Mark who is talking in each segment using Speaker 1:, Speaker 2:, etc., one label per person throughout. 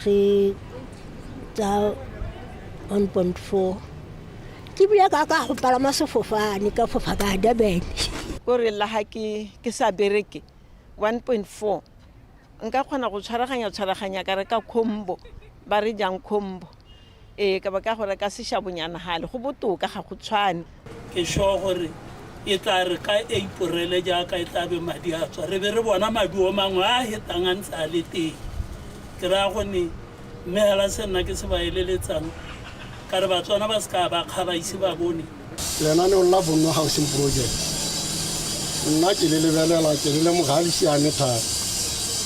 Speaker 1: Ke tsa 1.4. Ke bile ka ka go palama sefofane, ka fofa ka Durban.
Speaker 2: Ko re la ga ke sa bereke, 1.4 nka kgona go tshwaraganya tshwaraganya ka reka combo, ba re jang combo, ee, ka ba ka go reka sešabonyana gale go botoka, ga go tshwane.
Speaker 3: Ke sure gore e tla re ka April, jaaka e tla be madi a tswa, re be re bona maduo mangwe a a hetang a ntse a le teng. Ke raya gone mme hela se nna ke se ba eleletsang ka re Batswana ba se ka ba kga ba ise ba bone.
Speaker 4: Lenaneo la Bonno Housing Project, nna ke le lebelela ke le lemoga le siame thata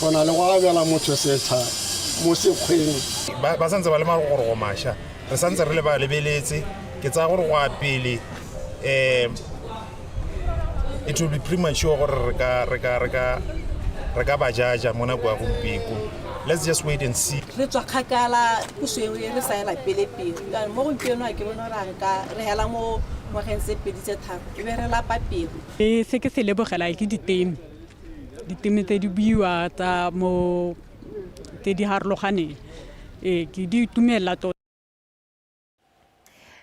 Speaker 4: go na le go abela motho setsha mo sekgweng.
Speaker 5: Ba santse ba le magorogo mašwa, re santse re le ba lebeletse. Ke tsaya gore go ya pele it will be premature gore re ka ba jaja mo nako ya gompieko. Let's just wait and see.
Speaker 6: Re tswa kgakala, puso eo e re saela pele-pele. Jaanong mo gompieno a ke bone gore a nka re hela mo ngwageng tse 2 tse 3 e be re lapa pelo.
Speaker 7: E se ke se lebogela ke diteme tse di buiwa tsa mo tse di harologaneng, ee, ke di itumelela tota.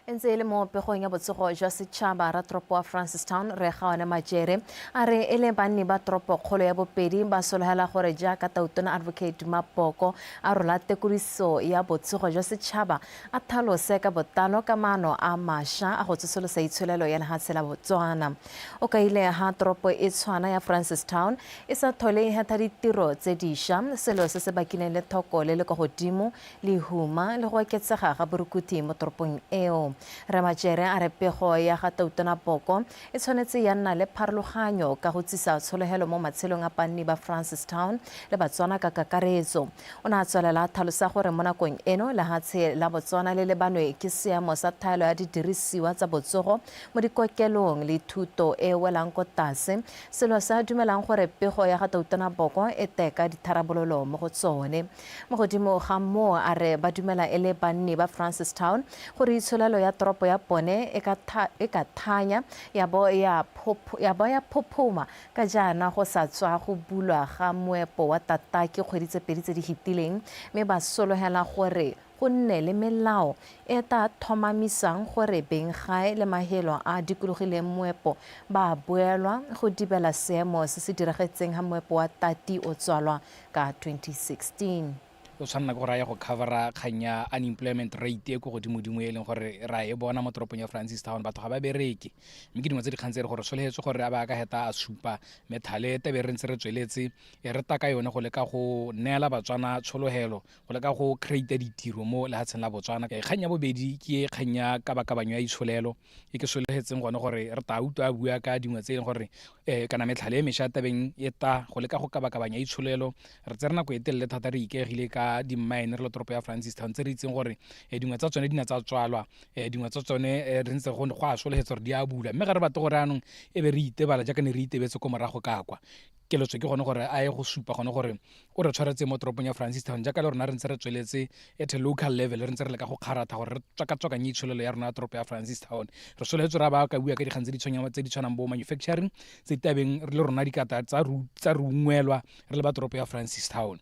Speaker 8: E ntse e le mo pegong ya botsogo jwa setšhaba, ratoropo wa Francistown re Gaone Majere a re e le banni ba toropo kgolo ya Bopedi ba sologela gore jaaka Tautona Advocate Duma Boko a rola tekodiso ya botsogo jwa setšhaba, a thalose ka botlalo ka maano a mašwa a go tsosolosa itsholelo ya lehatshe la Botswana. O kaile ha toropo e tshwana ya Francistown e sa thole e hetha ditiro tse dišwa, selo se se bakileng lethoko le le kwa godimo, lehuma le go oketsega ga borukuthi mo toropong eo. Rre Majere a re pego ya ga Tautona Boko e tshwanetse ya nna le pharologanyo ka go tsisa tshologelo mo matshelong a banni ba Francistown le Batswana ka kakaretso. O ne a tswelela a tlhalosa gore mo nakong eno lehatshe la Botswana le lebanwe ke seemo sa thaelo ya didirisiwa tsa botsogo mo dikokelong le thuto e welang ko tlase, selo se a dumelang gore pego ya ga Tautona Boko e teka ditharabololo mo go tsone. Mo godimo ga moo, a re ba dumela e le banni ba Francistown gore itsholelo ya toropo ya bone e ka thanya ya bo ya phophoma ka jaana go sa tswa go bulwa ga moepo wa Tataki kgwedi tse 2 tse di fetileng, mme ba sologela gore go nne le melao e ta tlhomamisang gore beng gae le mahelo a dikologileng moepo ba boelwa go dibela seemo se se diragetseng ha moepo wa Tati o tswalwa ka 2016.
Speaker 9: O tshwanela ke gore a ye go covera kgang ya unemployment rate e ko godimodimo e leng gore ra e bona mo toropong ya Francistown, batho ga ba bereke, mme ke dingwe tse dikgang tse e le gore sologetswe gore a ba ka heta a supa methale tebe re ntse re tsweletse e re taka yone go leka go neela Batswana tshologelo, go leka go create ditiro mo lehatsheng la Botswana. Kgang ya bobedi ke kgang ya kabakabanyo ya itsholelo e ke sologetseng gone gore re ta utlwa a bua ka dingwe tse e leng gore kana metlhale e mešwa tabeng e ta go leka go kabakabanya itsholelo. Re tsere nako e telele thata re ikaegile ka di-mine re le toropo ya Francistown, tse re itseng gore dingwe tsa tsone di ne tsa tswalwa, dingwe tsa tsone re ntse go a sologetse gore di a bulwa, mme ga re batle gore anong e be re itebala jaaka ne re itebetse ko morago ka kwa. Keletso ke gone gore a ye go supa gone gore o re tshwaretse mo toropong ya Francistown jaaka le rona re ntse re tsweletse at a local level, re ntse re leka go kgaratha gore re tswakatswakanye itsholelo ya rona ya toropo ya Francistown. Re sologetse re a ba ka bua ka dikgang tse di tshwanang bo manufacturing tse di tabeng le rona dikata tsa re ungwelwa re le ba toropo ya Francistown.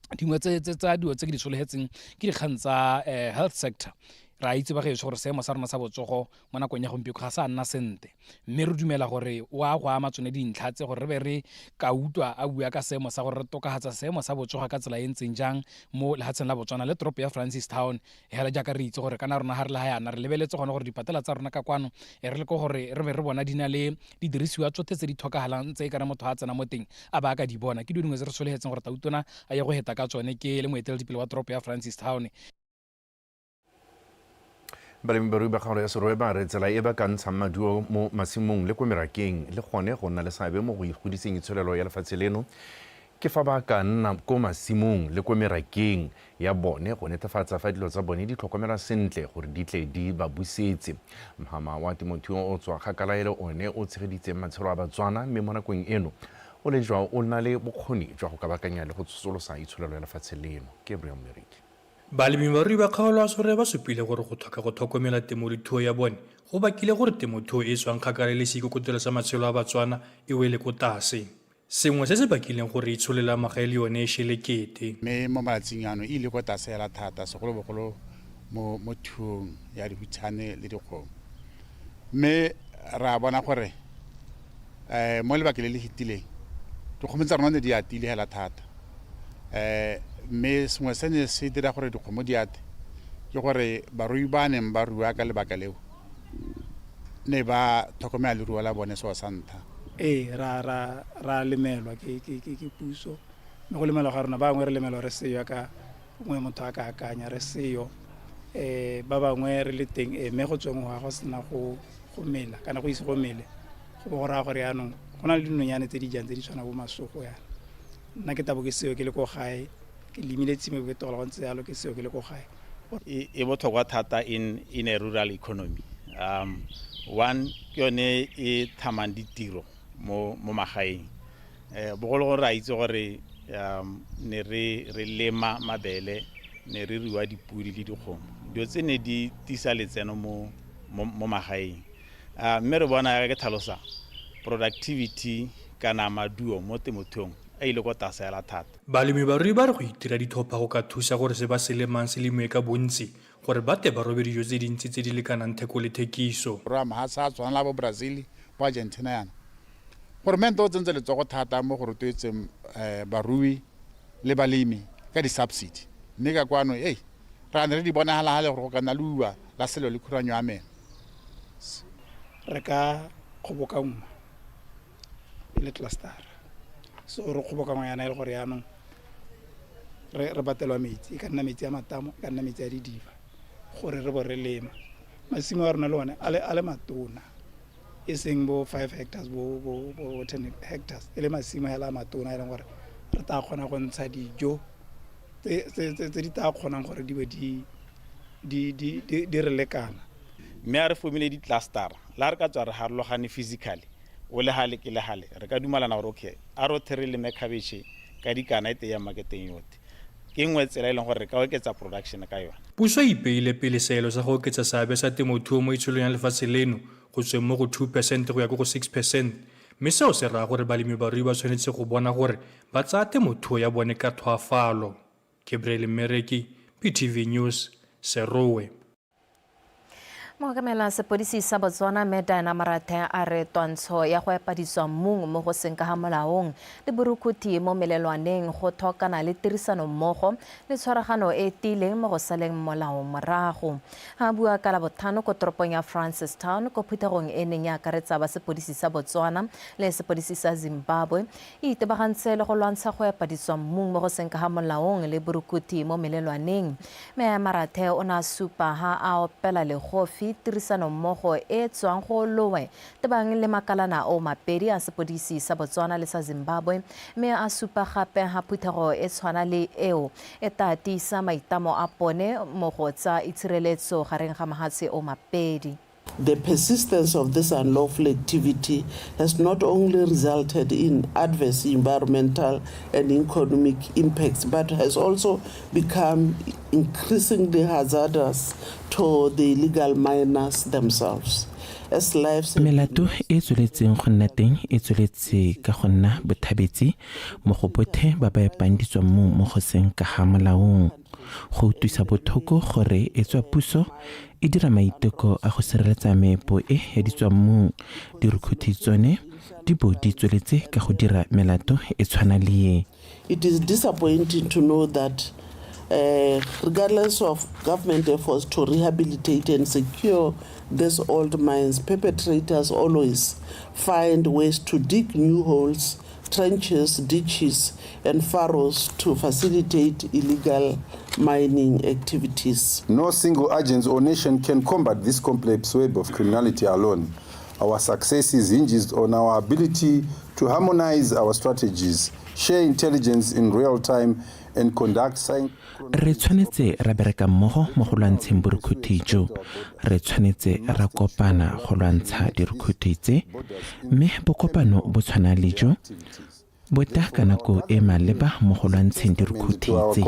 Speaker 9: Dingwe tsa dilo tse ke di sologetseng ke dikgang tsa health sector. Re a itse ba gaetsho gore seemo sa rona sa botsogo mo nakong ya gompieno ga sa nna sente, mme re dumela gore o a go ama tsone dintlha tse gore re be re ka utlwa a bua ka seemo sa gore re tokafatsa seemo sa botsogo ka tsela e ntseng jang mo lehatsheng la Botswana le toropo ya Francistown. Hela jaaka re itse gore kana rona ga re le ga yana re lebeletse gone gore dipatela tsa rona ka kwano re le ko gore re be re bona di na le didirisiwa tsotlhe tse di tlhokagalang tse e ka re motho a tsena mo teng a ba a ka di bona. Ke dilo dingwe tse re sologetseng gore Tautona a ye go heta ka tsone ke le moeteledipele wa toropo ya Francistown.
Speaker 10: Balemibarui ba kgaolo ya Serowe ba re tsela e ba ka ntshang maduo mo masimong le ko merakeng le gone go nna le seabe mo go ikgodiseng itsholelo ya lefatshe leno ke fa ba ka nna ko masimong le ko merakeng ya bone go netefatsa fa dilo tsa bone di tlhokomelwa sentle gore di tle di ba busetse. Mhama wa temothuo o tswa kgakala e le one o tshegeditseng matshelo a Batswana, mme mo nakong eno o lejwa o na le bokgoni jwa go kabakanya le go tsosolosa itsholelo ya lefatshe leno. Gabriel Meriki.
Speaker 11: Balemibarui ba kgaolo ya Serowe ba supile gore go tlhoka go tlhokomela temothuo ya bone go bakile gore temothuo e e tswang kgakala le seikokotelo sa matshelo a Batswana e wele ko tlase. Sengwe se se bakileng gore itsholelo ya magae le yone e šelekete.
Speaker 12: Mme mo malatsing ano e ile kwa tlase hela thata, segolobogolo mo mo thuong ya dihutshane le dikgomo. Mme ra bona gore um mo lebakeng le le fetileng dikgomo tsa rona ne di atile hela thata. Um mme sengwe se ne se dira gore dikgomo di ate ke gore barui ba neng ba rua ka lebaka leo ne ba tlhokomela leruo la bone seo sa ntlha.
Speaker 13: Ee, ra ra ra lemelwa ke ke ke ke puso mme go lemelwa ga rona ba bangwe re lemelwa re seyo ka gongwe motho a ka akanya re seyo um ba bangwe re le teng ee mme go tsweng go go sena go go mela kana go ise go mele go bo go raya gore yaanong go na le dinonyane tse di jang tse di tshwana bo masogo yana nna ke tabo ke seo ke le ko gae ke lemile tshimo ke tola go ntse jalo ke seo ke le ko gae.
Speaker 14: E, e botlhokwa thata in, in a rural economy. One, ke yone e thamang ditiro mo, mo magaeng. Bogologolo re a itse gore ne re, re lema mabele, ne re rua dipodi le dikgomo. Dilo tse ne di tisa letseno mo, mo, mo magaeng. Mme re bona yaka ke tlhalosa, productivity kana maduo mo temothuong a ile kwa tlase hela thata.
Speaker 11: Balemi-barui ba re go itira dithopha go ka thusa gore se ba se lemang se lemiwe ka bontsi gore ba te ba robe dijo tse dintsi tse di lekanang theko le thekiso.
Speaker 12: Rra mahatshe a tshwana le a bo Brazil, bo Argentina yana. Goromente o tsentse letsogo thata mo go rotloetseng barui le balemi ka di-subsidy. Mme ka kwano, ei, ra ne re di bona hela hale gore go ka nna leuba la sello le khuranyo ya meno.
Speaker 13: Re ka kgobokanngwa e le cluster-a. So re kgobokanngwa yana e le gore yaanong re re batelwa metsi, e ka nna metsi a matamo, e ka nna metsi a didiba gore re bo re lema. Masimo a rona le one a le a le matona e seng bo 5 hectares bo bo bo 10 hectares e le masimo hela a matona e leng gore re tla kgona go ntsha dijo tse tse di tla kgonang gore di be di di di di re lekana.
Speaker 14: Mme a re fomile di-cluster-a, le ha re ka tswa re harologane physically, o le hale ke le hale, re ka dumalana gore okay, a rothe re leme khabetšhe ka dikana e tee ya marketeng yotlhe. Ke nngwe tsela e leng gore re ka oketsa production ka yone.
Speaker 11: Puso e ipeile pele seelo sa go oketsa seabe sa temothuo mo itsholong ya lefatshe leno go tsweng mo go 2 percent go ya ko go 6 percent mme seo se raya gore balemi-barui ba tshwanetse go bona gore ba tsaya temothuo ya bone ka tlhoafalo. Gabriel Mmereki, PTV News, Serowe.
Speaker 8: Mookamela sepodisi sa Botswana Mme Diana Marathe a re twantsho ya go epa ditswammung mo go seng ka ga molaong le borukhuthi mo melelwaneng go thokana le tirisano mmogo le tshwaragano e e tiileng mo go saleng molao morago. Ha a bua ka Labotlhano ko toropong ya Francistown ko phuthegong e neng e akaretsa ba sepodisi sa Botswana le sepodisi sa Zimbabwe e itebagantse le go lwantsha go epa ditswammung mo go seng ka ga molaong le borukuthi mo melelwaneng. Mme Marathe o ne a supa ha a opela legofi tirisanommogo e e tswang go lowe tebang le makalana o mapedi a sepodisi sa Botswana le sa Zimbabwe, mme a supa gape ha phuthego e tshwana le eo e taa tiisa maitamo a pone mo go tsa itshireletso gareng ga mahatshe o mapedi.
Speaker 15: The persistence of this unlawful activity has not only resulted in adverse environmental and economic impacts, but has also become increasingly hazardous to the illegal miners themselves. As lives
Speaker 16: Melato e e tsweletseng go nna teng e tsweletse ka go nna bothabetsi mo go bothe ba ba epang ditswammung mo go seng ka ga molaong. Go utlwisa botlhoko gore e tswa puso e dira maiteko a go sireletsa meepo e ya ditswammung, dirukhuthi tsone di bo di tsweletse ka go dira melato e tshwana le ye.
Speaker 15: It is disappointing to know that regardless of government efforts to rehabilitate and secure these old mines, perpetrators always find ways to dig new holes, trenches, ditches, and furrows to facilitate illegal mining activities.
Speaker 17: No single agency or nation can combat this complex web of criminality alone. Our success is hinged on our ability to harmonize our strategies, share intelligence in real time, and conduct
Speaker 16: Re tshwanetse ra bereka mmogo mo go lwantsheng borukhuthi jo. Re tshwanetse ra kopana go lwantsha dirukhuthi tse, mme bokopano bo tshwana le jo bo tla ka nako e maleba mo go lwantsheng dirukhuthi tse.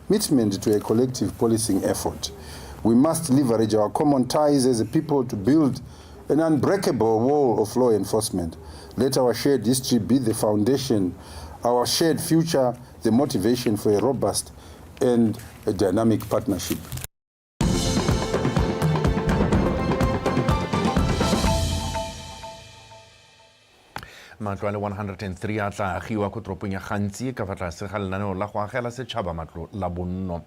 Speaker 17: Commitment to a collective policing effort. We must leverage our common ties as a people to build an unbreakable wall of law enforcement. Let our shared history be the foundation, our shared future the motivation for a robust and a dynamic partnership.
Speaker 10: Matlo a le 103 a tla agiwa ko toropong ya Gantsi ka fa tlase ga lenaneo la go agela setšhaba matlo la bonno.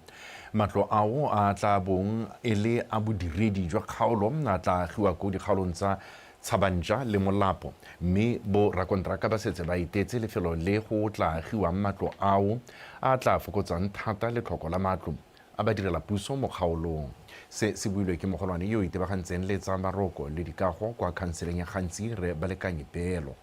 Speaker 10: Matlo ao a tla bong e le a bodiredi jwa kgaolo a tla agiwa ko dikgaolong tsa Tshabantša le Molapo, mme bo rakonteraka ba setse ba etetse lefelo le go tla agiwang matlo ao a tla fokotsang thata letlhoko la matlo a badirelapuso mo kgaolong. Se se builwe ke mogolwane yo o itebagantseng le tsa maroko le dikago kwa khanseleng ya Gantsi, Rre Balekanyi Peelo.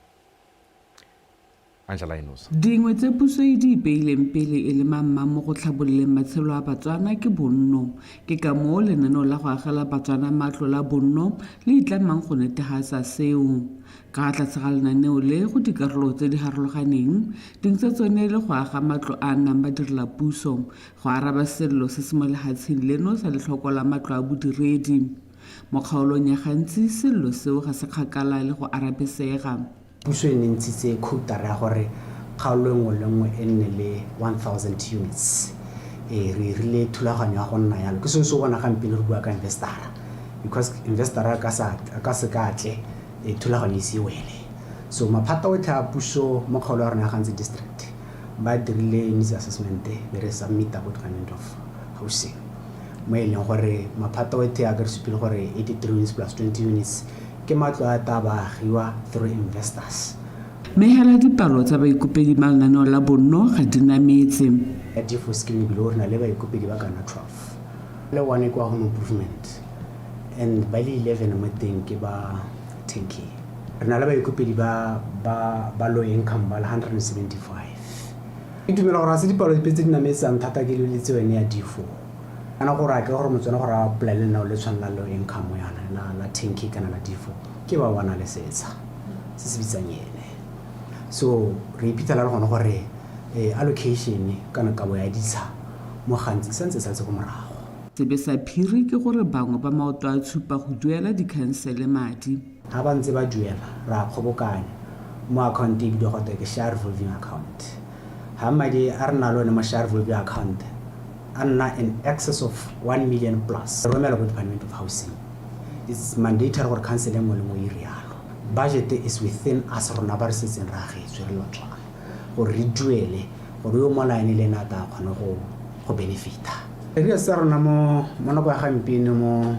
Speaker 10: Angela Enosa.
Speaker 15: Dingwe tse puso e di ipeileng pele e le mamma mo go tlhabololeng matshelo a Batswana ke bonno. Ke ka moo lenaneo la go agela Batswana matlo la bonno le itlamang go netehatsa seo. Ka tlase ga lenaneo le go dikarolo tse di harologaneng, dingwe tsa tsone e le go aga matlo a a nnang badirelapuso, go araba sello se se mo lehatsheng leno sa letlhoko la matlo a bodiredi. Mo kgaolong ya Gantsi, sello seo ga se kgakala le go arabesega.
Speaker 18: Puso e ne ntshitse quota ya gore kgaolo nngwe le nngwe e nne le 1000 units. Ee, re irile thulaganyo ya go nna yalo. Ke sone se o bona gampieno re bua ka investor-a, because investor-a a ka se ka tle thulaganyo e se e wele. So maphata otlhe a puso mo kgaolo ya rona ya Gantsi district ba dirile needs assessment be re submit-a ko Department of Housing, mo e leng gore maphata otlhe a ka re supile gore 83 units plus 20 units ke matlo a tla ba agiwa through investors.
Speaker 15: Mme hela dipalo tsa baikopedi ba lenaneo la bonno ga di nametse.
Speaker 18: Ya D4 scheme ebile re na le baikopedi ba kana 12, le one kwa home improvement and ba le 11 mo teng ke ba 10K. Re na le baikopedi ba ba ba low income ba le 175. Ke dumela gore ga se dipalo dipe tse di nametsang thata ke lebeletse yone ya D4. Kana gore a ke gore Motswana gore a apply lenaneo le tshwana la low income yana la 10K kana la D4 ke ba ba na le setsha se se bitsang ene. So re iphitlhela le gone gore allocation kana kabo ya ditsha mo gantsi e santse e saletse ko morago.
Speaker 15: Sebe sa phiri ke gore bangwe ba maoto a tshupa go duela dikhansele madi.
Speaker 18: Ha ba ntse ba duela, re a kgobokanya mo account e bidiwa gote ke share revolving account. Ha madi a re na le one mo share revolving account a nna in excess of 1 million plus, re romela ko Department of Housing. It's mandatory gore council e nngwe le nngwe e rialo. Budget is within us rona ba re setseng re agetswe re le Batswana gore re duele gore yo mo line le ene a tla kgone go go benefita. Areas tsa rona mo mo nako ya gampieno mo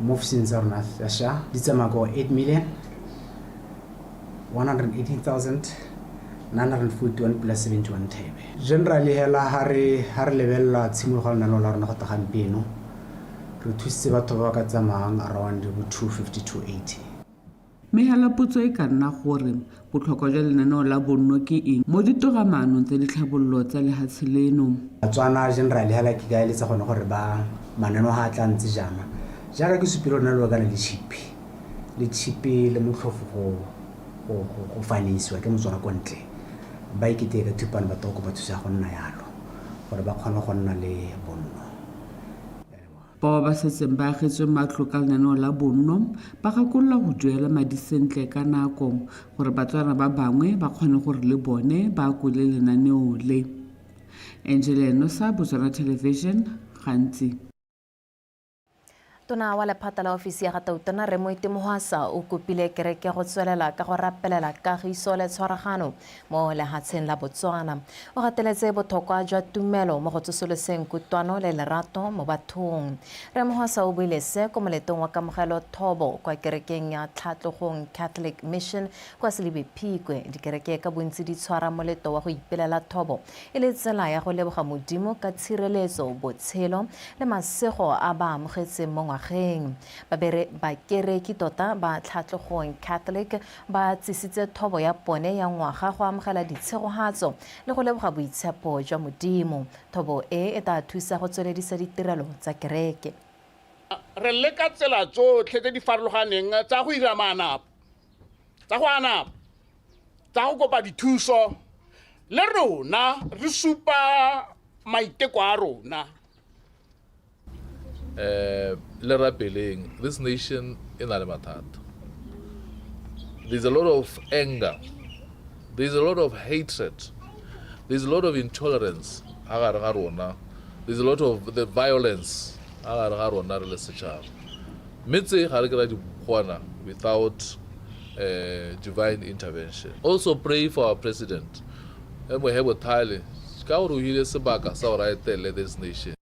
Speaker 18: mo ofising tsa rona tsa sha di tsamaya ko 8 million 118,941 plus 71 thebe. Generally hela ha re ha re lebelela tshimologo ya lenaneo la rona go tla gampieno, re thusitse batho ba ba ka tsamayang around bo 250 280.
Speaker 15: Mme hela potso e ka nna gore botlhokwa jwa lenaneo la bonno ke eng mo ditogamaanong tsa ditlhabololo tsa lehatshe leno.
Speaker 18: Batswana generally hela ke ka eletsa gone gore ba mananeo ha a tla ntse jaana, jaaka ke supile rona le kana le cheap, le cheap le motlhofo go go go finance-iwa ke Motswana ko ntle, ba ikiteye ka thupane batho ba kopa thuso ya go nna yalo gore ba kgone go nna le bonno.
Speaker 15: Bao ba setseng ba agetswe matlo ka lenaneo la bonno ba gakolola go duela madi sentle ka nako gore Batswana ba bangwe ba kgone gore le bone ba akole lenaneo le. Angela Enosa, Botswana Television, Gantsi.
Speaker 8: Tona wa lephata la ofisi ya ga Tautona Rre Moeti Mohwasa o kopile kereke go tswelela ka go rapelela kagiso le tshwaragano mo lehatsheng la Botswana. O gateletse botlhokwa jwa tumelo mo go tsosoloseng kutlwano le lerato mo bathong. Rre Mohwasa o buile se ko moletong wa kamogelo thobo kwa kerekeng ya Tlhatlogong Catholic Mission kwa Selebi Phikwe. Dikereke ka bontsi di tshwara moleto wa go ipelela thobo e le tsela ya go leboga Modimo ka tshireletso, botshelo le masego a ba amogetseng mo ngwageng. Bakereki tota ba Tlhatlogong Catholic ba tsisitse thobo ya pone ya ngwaga go amogela ditshegohatso le go leboga boitshepo jwa Modimo. Thobo e e tla thusa go tsweledisa ditirelo tsa kereke.
Speaker 19: Re leka tsela tsotlhe tse di farologaneng tsa go ira maanapo, tsa go anapa, tsa go kopa dithuso, le rona re supa maiteko a rona.
Speaker 20: Le rapeleng, this nation e na le mathata. There's a lot of anger. There's a lot of hatred. There's a lot of intolerance ha gare ga rona. There's a lot of the violence ha gare ga rona re le setšhaba. Mme tse ga re ke ra di kgona without divine intervention. Also pray for our president. E mo he bothale ka gore o hile sebaka sa gore a etele this nation.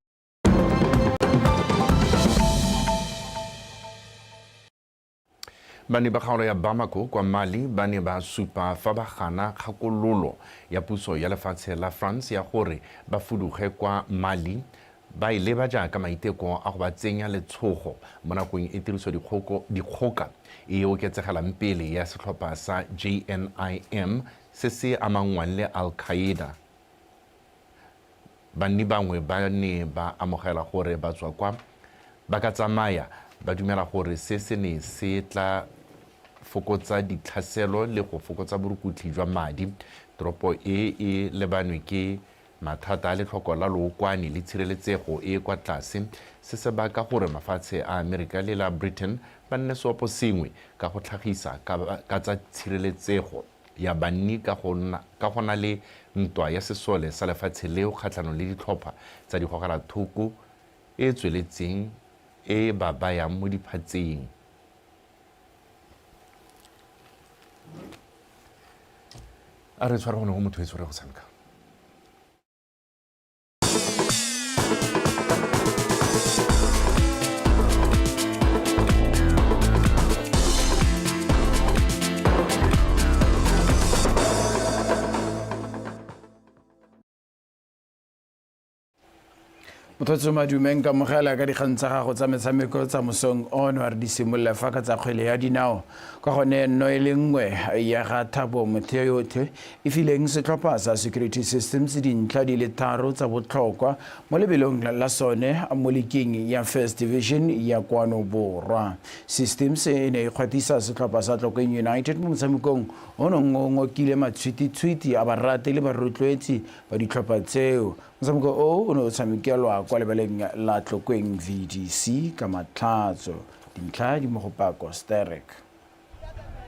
Speaker 10: Banni ba kgaolo ya Bamako kwa Mali ba ne ba supa fa ba gana kgakololo ya puso ya lefatshe la France ya gore ba fuduge kwa Mali ba e leba jaaka maiteko a go ba tsenya letshogo mo nakong e tiriso dikgoka e oketsegelang pele ya setlhopha sa JNIM se se amanngwang le Al-Qaeda. Banni bangwe ba ne ba amogela gore ba tswa kwa ba ka tsamaya ba dumela gore se se ne se tla fokotsa ditlhaselo le go fokotsa borukutlhi jwa madi. Toropo e e lebanwe ke mathata a letlhoko la lookwane le tshireletsego e e kwa tlase, se se baka gore mafatshe a Amerika le la Britain ba nne seopo sengwe ka go tlhagisa ka tsa tshireletsego ya banni ka go na le ntwa ya sesole sa lefatshe leo kgatlhanong le ditlhopha tsa digogelathoko e tsweletseng e ba bayang mo diphatseng. A re tshware gone go motho e tshware go tshameka.
Speaker 21: Mothotso madumeng ka mogela ka dikgang tsa gago tsa metshameko tsa mosong ono a re di simolola fa ka tsa kgwele ya dinao ka gone nno e le nngwe ya ga Thabo Motheote e fileng setlhopha sa Security Systems dintlha di le tharo tsa botlhokwa mo lebelong la sone mo liking ya First Division ya kwano borwa. Systems e ne e kgwathisa setlhopha sa Tlokweng United mo motshamekong o nong o ngokile matshwititshwiti a barati le barotloetsi ba ditlhopha tseo. Motshameko o o ne o tshamekelwa kwa lebaleng la Tlokweng VDC ka Matlhatso. Dintlha di mo go Pako Sterek.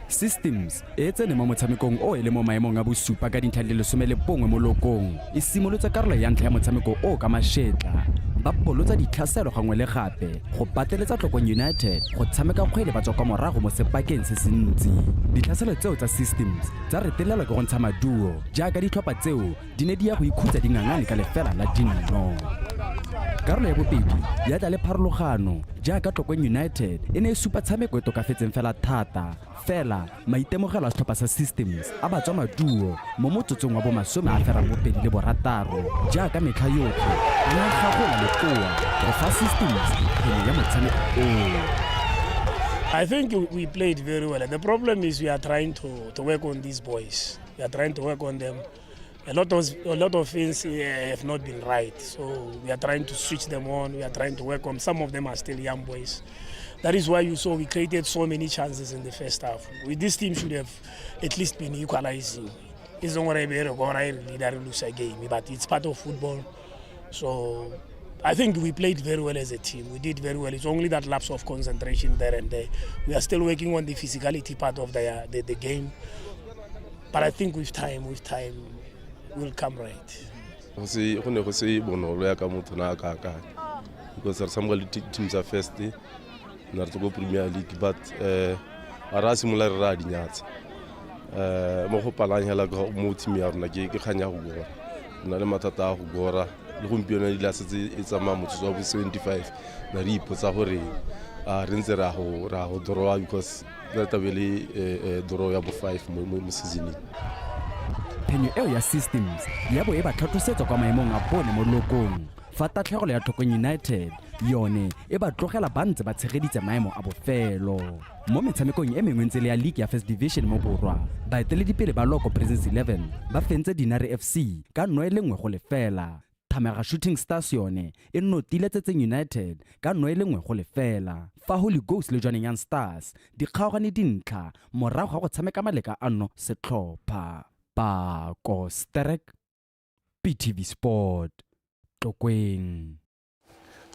Speaker 22: Systems e tsene mo motshamekong o e le mo maemong a bosupa ka dintlha di le 11 mo lokong. E simolotse karolo ya ntlha ya motshameko o ka mashetla. Ba bolotsa ditlhaselo gangwe le gape go pateletsa Tlokweng United go tshameka kgwele ba tswa kwa morago mo sebakeng se se ntsi. Ditlhaselo tseo tsa Systems tsa retelelwa ke go ntsha maduo jaaka ditlhopha tseo di ne di ya go ikhutsa dingangane ka lefela la dinno. Karolo ya bobedi ya tla le pharologano jaaka Tlokweng United e ne e supa tshameko e tokafetseng fela thata. Fela maitemogelo a setlhopha sa Systems a ba tswa maduo mo motsotsong wa bo 86 jaaka metlha yotlhe a ne a gagola letloa go fa Systems phenyo ya motshameko oo.
Speaker 23: I think we played very well. The problem is we are trying to work on these boys. We are trying to work on them. A lot of things have not been right. So we are trying to switch them on. We are trying to work on. Some of them are still young boys. That is why you saw we created so many chances in the first half. This team should have at least been equalizing. It's not going to lose a game, but it's part of football. So I think we played very well as a team. We did very well. It's only that lapse of concentration there and there. We are still working on the physicality part of the game. But I think with time, we'll come right.
Speaker 24: Go ne go se bonolo ya ka motho na ka akanya. Because re tshameka le team tsa first, na re tswa ko Premier League, but a re a simolola re ra dinyatsa. Mo go palang hela mo team ya rona ke kgang ya go gora. Re na le mathata a go gora. Le gompieno di la setse e tsamaya motsotso wa bo 75 na re ipotsa gore a re ntse ra go draw because re tla be le draw ya bo 5 mo seasoneng.
Speaker 22: Phenyo eo ya Systems ya bo e ba tlhatlosetswa kwa maemong a bone mo lokong. Fa tatlhegelo ya Tlokweng United yone e ba tlogela ba ntse ba tshegeditse maemo a bofelo. Mo metshamekong e mengwe ntse le ya League ya First Division mo Borwa, baeteledipele ba Loko Prisons 11 ba fentse Dinare FC ka 1-0. Thamega Shooting Stars yone e notile Tsetseng United ka 1-0. Fa Holy Ghost le Jwaneng Young Stars di kgaogane dintlha morago ga go tshameka maleka ano setlhopha. Pako Sterek, PTV Sport, Tlokweng.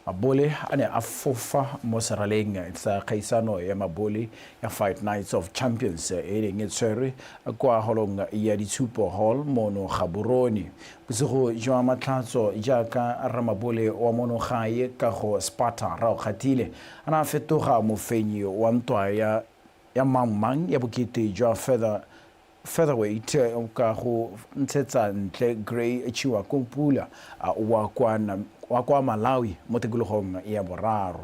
Speaker 21: Mabole a ne a fofa mo seraleng sa kgaisano ya mabole ya Fight Nights of Champions e e neng e tshwerwe kwa holong ya Ditshupo Hall mono Gaborone. Bosigo jwa Matlhatso jaaka ramabole wa mono gae Kago Sparta Raokgathile a ne a fetoga mofenyi wa ntwa ya ya mang-mang ya bokete jwa feather featherweight ka go ntshetsa ntle Grey Chiwakumpula wa kwa wa kwa Malawi mo tikologong ya boraro.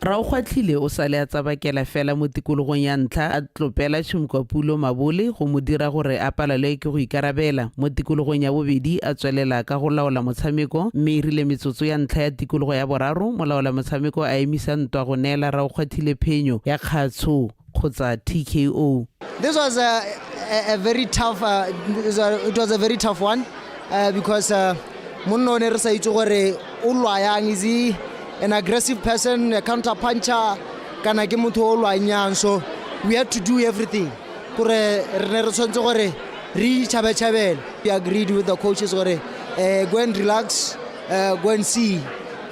Speaker 15: Raokgwatlhile o sale a tsabakela fela mo tikologong ya ntlha a tlopela Chimkwapulo mabole go mo dira gore a palelwe ke go ikarabela. Mo tikologong ya bobedi a tswelela ka go laola motshameko mme e rile metsotso ya ntlha ya tikologo ya boraro molaola motshameko a emisa ntwa go neela Raokgwathile phenyo ya kgatsho kgotsa TKO.
Speaker 1: This was a, a, a very tough it was a very tough one because monna o ne re sa itse gore o lwa yang, is he an aggressive person, a counter puncher, kana ke motho o lwang yang. So we had to do everything, kore re ne re tshwanetse gore re itšhabetšhabele. We agreed with the coaches gore go and relax, go and see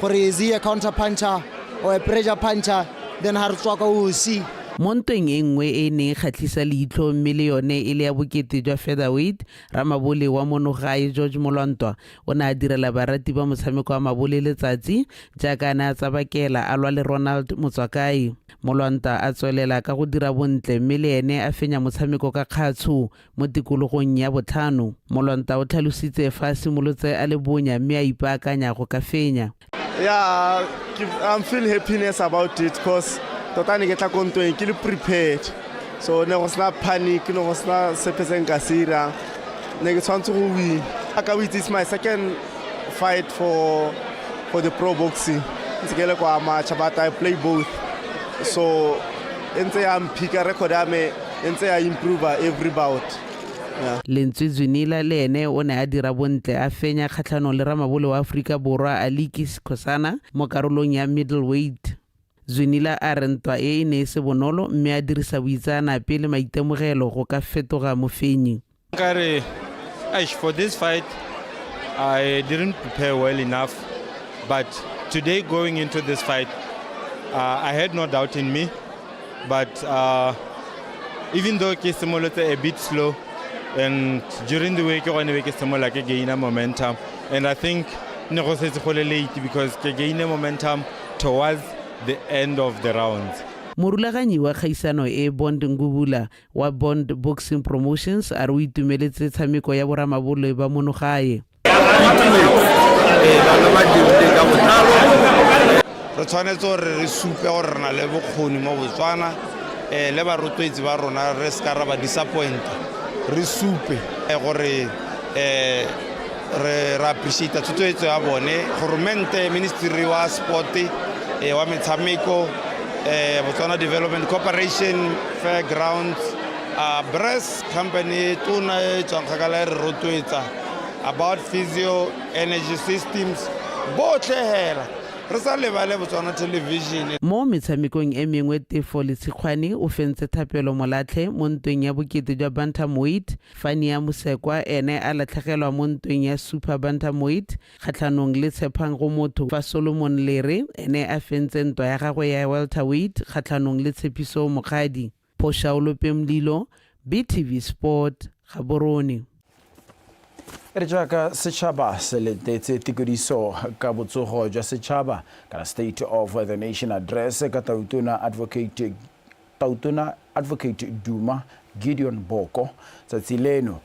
Speaker 1: gore is he a counter puncher or a pressure puncher, then ha re tswa ka o see.
Speaker 15: Mo ntweng e nngwe e e neng e kgatlhisa leitlho mme le yone e le ya bokete jwa featherweight, ramabole wa mono gae George Molwantwa o ne a direla barati ba motshameko wa mabole letsatsi jaaka a ne a tsabakela a lwa le Ronald Motswakae. Molwantwa a tswelela ka go dira bontle mme le ene a fenya motshameko ka kgatsho mo tikologong ya botlhano. Molwantwa o tlhalositse fa a simolotse a le bonya mme a ipaakanya go ka fenya.
Speaker 2: Yeah, I'm feel happiness about it because tota ne ke tla ko ntweng ke le prepared, so ne go sena panic, ne go sena sepe se nka se irang, ne ke tshwanetse go win. Ka o itse, it's my second fight for the pro boxing, ntse ke le kwa amateur, but I play both, so e ntse ya mphika record ya me e ntse ya improve every bout, yeah.
Speaker 15: Lentswe Zwinila le ene o ne a dira bontle a fenya kgatlhanong le ramabole wa Aforika Borwa Aliki Skhosana mo karolong ya middleweight. Zwinila a re ntwa e e ne e se bonolo mme a dirisa boitseanape le maitemogelo go ka fetoga mofenyi.
Speaker 3: Nkare, eish, for this fight, I didn't prepare well enough. But today, going into this fight, I had no doubt in me. But even though ke simolotse a bit slow, and during the way ke gone be ke simolola ke gain momentum. And I think ne go setse go le late because ke gain momentum towards the end of the rounds.
Speaker 15: Morulaganyi wa kgaisano e Bond Ngubula wa Bond Boxing Promotions a re o itumeletse tshameko ya boramabole ba mono gae.
Speaker 4: Bana ba dirile ka botlalo.
Speaker 25: Re tshwanetse gore re supe gore re na le bokgoni mo Botswana, le barotloetsi ba rona re se ka ra ba disappointa, re supe gore re appreciate thotloetso ya bone, goromente, ministry wa sport, wa metshameko, Botswana Development Corporation, Fairgrounds, Bress company tona e tswang kgakala e re rotloetsa about physio energy systems, botlhe hela, re sa lebale Botswana Television.
Speaker 15: Mo metshamekong e mengwe, Tefo Letshikgwane o fentse Thapelo Molatlhe mo ntweng ya bokete jwa bantamweight. Fania Mosekwa ene a latlhegelwa mo ntweng ya super bantamweight kgatlhanong le Tshepang go motho, fa Solomon Lere ene a fentse ntwa ya gagwe ya welterweight kgatlhanong le Tshepiso Mokgadi. Phošaolope Mlilo, BTV Sport, Gaborone.
Speaker 21: Re jaaka setšhaba se letetse tekodiso ka botsogo jwa setšhaba kana State of the Nation Address ka Tautona Advocate Duma Gideon Boko tsatsi leno,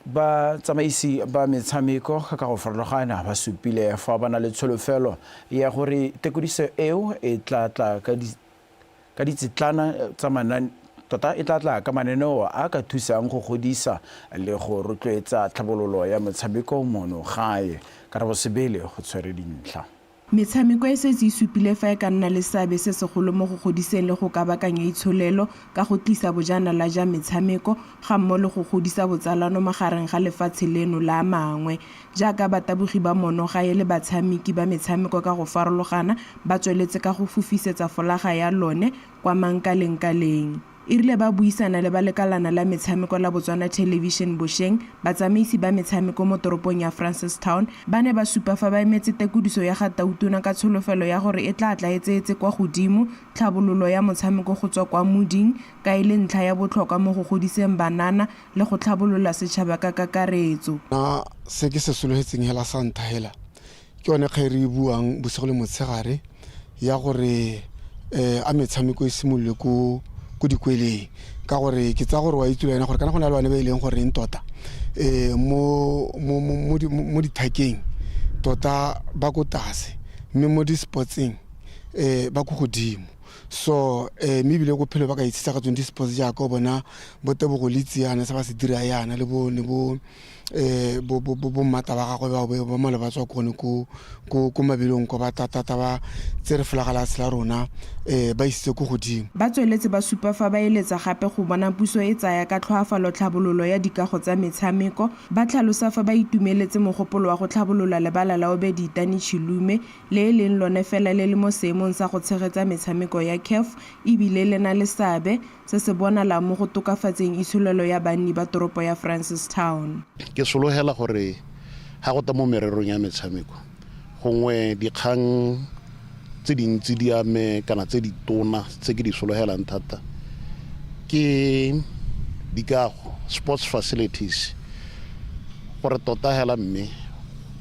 Speaker 21: batsamaisi ba metshameko ka go farologana ba supile fa ba na le tsholofelo ya gore tekodiso eo e tla tla ka ditsetlana tsa manane, tota e tla tla ka mananeo a ka thusang go godisa le go rotloetsa tlhabololo ya motshameko mono gae. Karabo Sebele go tshwere dintlha.
Speaker 26: Metshameko e setse e supile fa e ka nna le seabe se segolo mo go godiseng le go kabakanya itsholelo ka go tlisa bojanala ja metshameko ga mmogo le go godisa botsalano magareng ga lefatshe leno la a mangwe. Jaaka batabogi ba monogae le batshameki ba metshameko ka go farologana ba tsweletse ka go fofisetsa folaga ya lone kwa mankalengkaleng. E rile ba buisana le ba lekalana la metshameko la Botswana Television bosheng, batsamaisi ba metshameko mo toropong ya Francistown ba ne ba supa fa ba emetse tekodiso ya ga Tautona ka tsholofelo ya gore e tla tla e tseetse kwa godimo tlhabololo ya motshameko go tswa kwa moding ka e le ntlha ya botlhokwa mo go godiseng banana le go tlhabolola setšhaba ka kakaretso.
Speaker 5: Nna se ke se solofetseng hela sa ntlha hela ke yone kgang e re e buang bosigo le motshegare ya gore a metshameko e simolole ko ko dikweleng ka gore ke tsaya gore wa itse le wena gore kana go na le bane ba e leng goreng tota mo dithakeng tota ba ko tlase mme mo di-sportseng ba ko godimo. So mme ebile ko phelo ba ka itshetsa ka tsone di-sports jaaka o bona bo Tebogo Litsi yana se ba se dira yana le bo ne bo bo bo bo mmata ba gagwe ba ba mole ba tswa kone ko ko ko mabelong ko ba tatata ba tsere folaga la la rona ba isitse ko godimo.
Speaker 26: Ba tsweletse ba supa fa ba eletsa gape go bona puso e tsaya ka tlhoafalo tlhabololo ya dikago tsa metshameko. Ba tlhalosa fa ba itumeletse mogopolo wa go tlhabolola lebala la Obed Itani Chilume le e leng lone fela le le mo seemong sa go tshegetsa metshameko ya CAF ebile le na le seabe se se bonalang mo go tokafatseng itsholelo ya banni ba toropo ya Francistown.
Speaker 6: Ke sologela gore ga go ta mo mererong ya metshameko gongwe dikgang tse dintsi di ame kana tse ditona tse ke di sologelang thata ke dikago, sports facilities, gore tota hela mme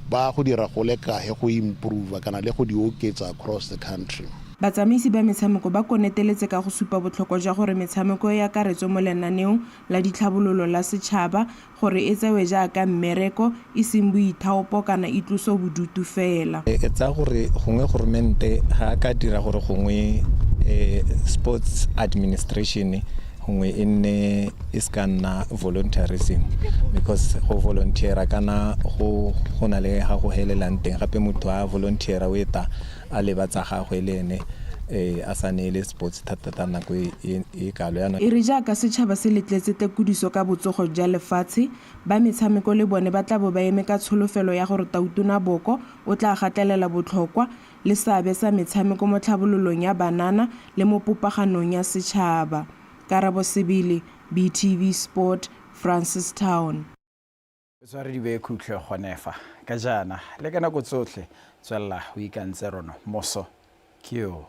Speaker 6: ba go dira go le kae go improve kana le go di oketsa across the country.
Speaker 26: Batsamaisi ba metshameko ba koneteletse ka go supa botlhokwa jwa gore metshameko e akaretswe mo lenaneong la ditlhabololo la setšhaba gore e tsewe jaaka mmereko e seng boithaopo kana itloso bodutu fela.
Speaker 7: E tsaya gore gongwe goromente ga a ka dira gore gongwe sports administration gongwe e nne e se ka nna volunteerism, because go volunteera kana go na le ga go helelang teng, gape motho a volunteera o eta a leba tsa gagwe le ene a sa neele sports thata nako e kalo yana.
Speaker 26: E re jaaka setšhaba se letletse tekodiso ka botsogo jwa lefatshe, ba metshameko le bone ba tla bo ba eme ka tsholofelo ya gore Tautona Boko o tla gatelela botlhokwa le seabe sa metshameko mo tlhabololong ya banana le mo popaganong ya setšhaba. Karabo Sebele, BTV Sport, Francistown.
Speaker 21: Tshware di beye khutlo gone fa ka jaana le ka nako tsotlhe tswelela o ikantse rona moso ke yo.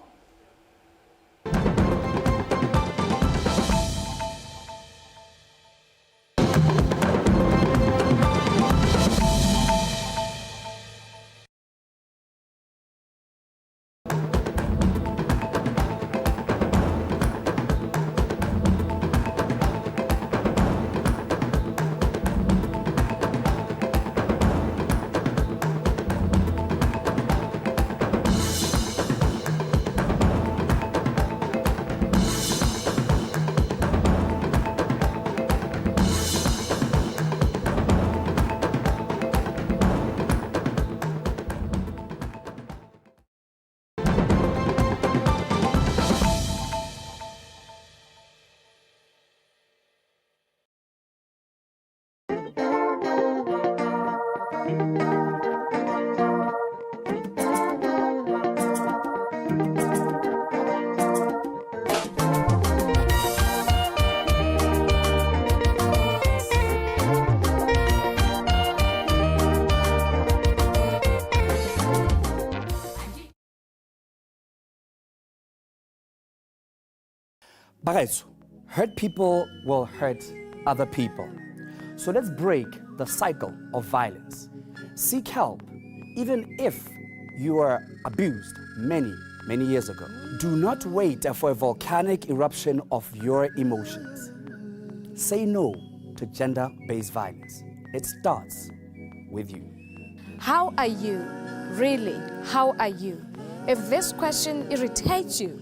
Speaker 9: Bagaetsho, hurt people will hurt other people. So let's break the cycle of violence. Seek help, even if you were abused many, many years ago. Do not wait for a volcanic eruption of your emotions. Say no to gender-based violence. It starts with you.
Speaker 12: How are you? Really, how are you? If this question irritates you,